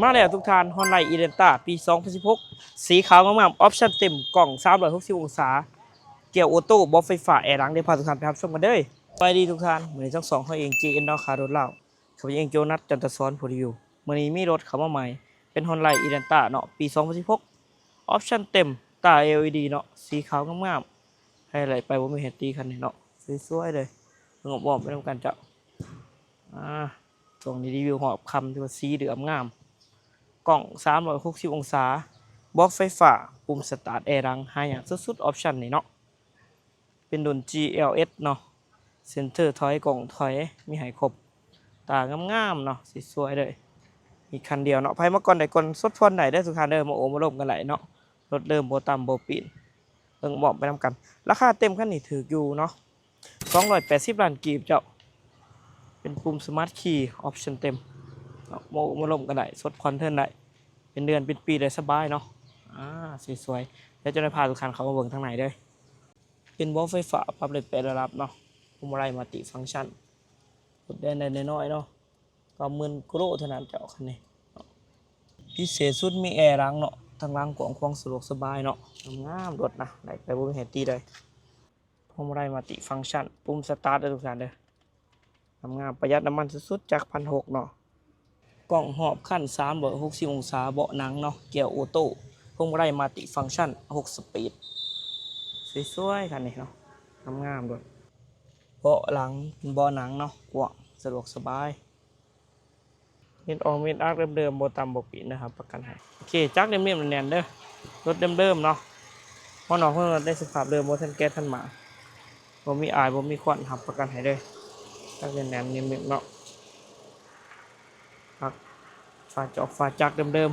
ມາແລ້ວທຸກທ່ານ Hyundai Elantra ປີສອງພັນສິບຫົກ ສີຂາວງາມໆ ອອບຊັນເຕັມ ກ້ອງສາມຮ້ອຍຫົກສິບອົງສາ ກຽວໂອໂຕ້ ເບາະໄຟຟ້າ ແອຫຼັງ ດຽວພາທຸກທ່ານໄປຮັບຊົມກັນເລີຍ. ສະບາຍດີທຸກທ່ານ ມື້ນີ້ທັງສອງເຮົາເອງ ເຈເອັນ ດາວຂາຍລົດລາວ ຂ້າພະເຈົ້າເອງ ໂຈນັດ ຈັນທະສອນ ໂພດຢູ່. ມື້ນີ້ມີລົດເຂົ້າມາໃໝ່ ເປັນ Hyundai Elantra ເນາະ ປີສອງພັນສິບຫົກ ອອບຊັນເຕັມ ຕາ ແອລອີດີ ເນາະ ສີຂາວງາມໆ ໃຜໄລ່ໄປບໍ່ມີໃຫ້ຕິຄັນນີ້ເນາະ ສວຍໆເລີຍ. ເບິ່ງອ້ອມໆໄປນຳກັນເຈົ້າ. ອ່າ ຊ່ວງນີ້ຣີວິວຮອບຄ່ຳ ຖືວ່າສີເຫຼືອມງາມ. ກ້ອງສາມຮ້ອຍຫົກສິບອົງສາ ເບາະໄຟຟ້າ ປຸ່ມສະຕາດ ແອຫຼັງ ຫາຍາກສຸດໆ ອອບຊັນນີ້ເນາະ. ເປັນລຸ້ນ ຈີແອລເອັສ ເນາະ ເຊັນເຕີຖອຍ ກ້ອງຖອຍ ມີໃຫ້ຄົບ ຕາງາມໆເນາະ ສວຍໆເລີຍ. ມີຄັນດຽວເນາະ ໃຜມາກ່ອນໄດ້ກ່ອນ ສົດຜ່ອນໄດ້ເດີທຸກທ່ານເດີ ມາໂອ້ມາລົມກັນໄດ້ເນາະ. ລົດເດີມ ບໍ່ຕຳບໍ່ປີ້ນ ເບິ່ງອ້ອມໄປນຳກັນ. ລາຄາເຕັມຄັນນີ້ຖືກຢູ່ເນາະ ສອງຮ້ອຍແປດສິບລ້ານກີບເຈົ້າ. ເປັນປຸ່ມສະມາດຄີ ອອບຊັນເຕັມເນາະ ມາໂອ້ມາລົມກັນໄດ້ ສົດຜ່ອນເທີນໄດ້ ເປັນເດືອນເປັນປີໄດ້ສະບາຍເນາະ. ອ່າ ສວຍໆ ດຽວຈະໄດ້ພາທຸກທ່ານເຂົ້າມາເບິ່ງທາງໃນເດີ. ເປັນເບາະໄຟຟ້າ ປັບໄດ້ແປດລະດັບເນາະ ພວງມາໄລມັລຕິຟັງຊັນ. ລົດແລ່ນໄດ້ນ້ອຍໆເນາະ ປະມານໝື່ນກວ່າໂລເທົ່ານັ້ນເຈົ້າ ຄັນນີ້. ພິເສດສຸດມີແອຫຼັງເນາະ ທາງຫຼັງກວ້າງຂວາງ ສະດວກສະບາຍເນາະ. ງາມໆ ລົດນະ ໄລ່ໄປບໍ່ມີໃຫ້ຕິເລີຍ. ພວງມາໄລມັລຕິຟັງຊັນ ປຸ່ມສະຕາດເດີທຸກທ່ານເດີ. ງາມໆ ປະຢັດນ້ຳມັນສຸດໆ ຈັກພັນຫົກເນາະ. ກ້ອງຮອບຄັນສາມຮ້ອຍຫົກສິບອົງສາ ເບາະໜັງເນາະ ກຽວໂອໂຕ້ ພວງມາໄລມັລຕິຟັງຊັນ ຫົກສະປີດ ສວຍໆ ຄັນນີ້ເນາະ ງາມໆໂລດ. ເບາະຫຼັງເປັນເບາະໜັງເນາະ ກວ້າງ ສະດວກສະບາຍ. ເມັດອອກເມັດອັກເດີມໆ ບໍ່ຕຳບໍ່ປີ້ນເດີ ຮັບປະກັນໃຫ້. ໂອເຄ ຈັກເຕັມໆແໜ້ນໆເດີ ລົດເດີມໆເນາະ. ຫົວນອກຫົວເໜືອໃນສະພາບເດີມ ບໍ່ທັນແກະທັນໝາກ ບໍ່ມີອາຍ ບໍ່ມີຄວັນ ຮັບປະກັນໃຫ້ເດີ. ຈັກແໜ້ນໆເຕັມໆເນາະ ອັກ ຝາຈອກຝາຈັກເດີມ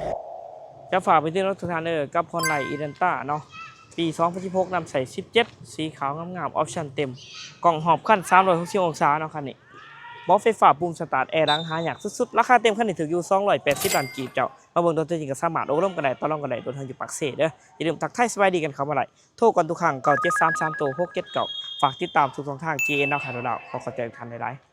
ໆ. ຈະຝາກໄປເຕືອນເນາະທຸກທ່ານເດີ ກັບ Hyundai Elantra ເນາະ ປີສອງພັນສິບຫົກ ນຳໃຊ້ສິບເຈັດ ສີຂາວງາມໆ ອອບຊັນເຕັມ ກ້ອງຮອບຄັນສາມຮ້ອຍຫົກສິບອົງສາເນາະ ຄັນນີ້. ເບາະໄຟຟ້າ ປຸ່ມສະຕາດ ແອຫຼັງ ຫາຍາກສຸດໆ. ລາຄາເຕັມຄັນນີ້ຖືກຢູ່ສອງຮ້ອຍແປດສິບລ້ານກີບເຈົ້າ. ມາເບິ່ງຕົວຈິງກໍສາມາດໂອ້ລົມກັນໄດ້ ຕໍ່ລອງກັນໄດ້ ລົດເຮົາຢູ່ປາກເຊເດີ. ຢ່າລືມທັກທາຍສະບາຍດີກັນເຂົ້າມາໄດ້. ໂທກ່ອນທຸກຄັ້ງ ເກົ້າເຈັດສາມສາມໂຕຫົກເຈັດເກົ້າ. ຝາກຕິດຕາມທຸກຊ່ອງທາງ ເຈເອັນ ດາວຂາຍລົດລາວ. ຂໍຂອບໃຈທຸກທ່ານຫຼາຍໆ.